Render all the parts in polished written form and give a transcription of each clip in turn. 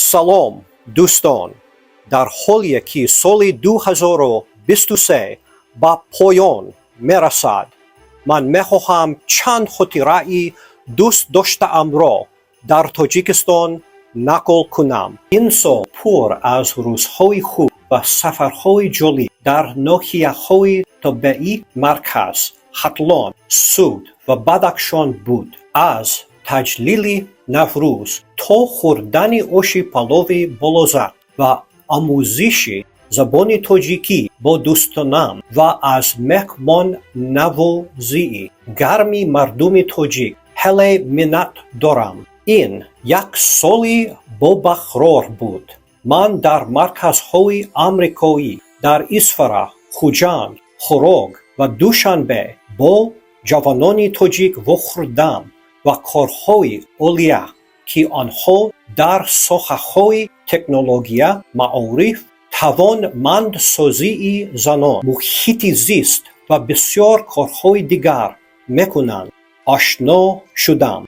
Салом, дӯстон. Дар ҳоле ки соли 2023 ба поён мерасад, ман мехоҳам чанд хотираи дӯстдоштаамро дар Тоҷикистон нақл кунам. Ин сол пур аз рӯзҳои хуб ва сафарҳои ҷолиб дар ноҳияҳои тобеи марказ, Хатлон, Суғд ва Бадахшон буд. Аз таҷлили Наврӯз то хӯрдани оши палови болаззат ва омӯзиши забони тоҷикӣ бо дӯстонам ва аз меҳмоннавозии гарми мардуми тоҷик хеле миннат дорам. Ин як соли бобаҳрор буд. Ман дар марказҳои амрикоӣ дар Исфара, Хуҷанд, Хороғ ва Душанбе бо ҷавонони тоҷик вохӯрдам ва корҳои олия, ки онҳо дар соҳаҳои технология, маориф, тавонмандсозии занон, муҳити зист ва бисёр корҳои дигар мекунанд, ошно шудам.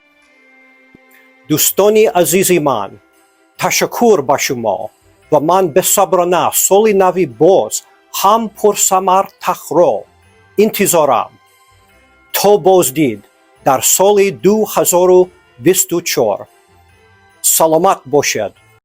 Дӯстони азизи ман, ташаккур ба шумо ва ман бесаброна соли нави боз ҳам пурсамартарро интизорам. То боздид дар соли 2024. Саломат бошед.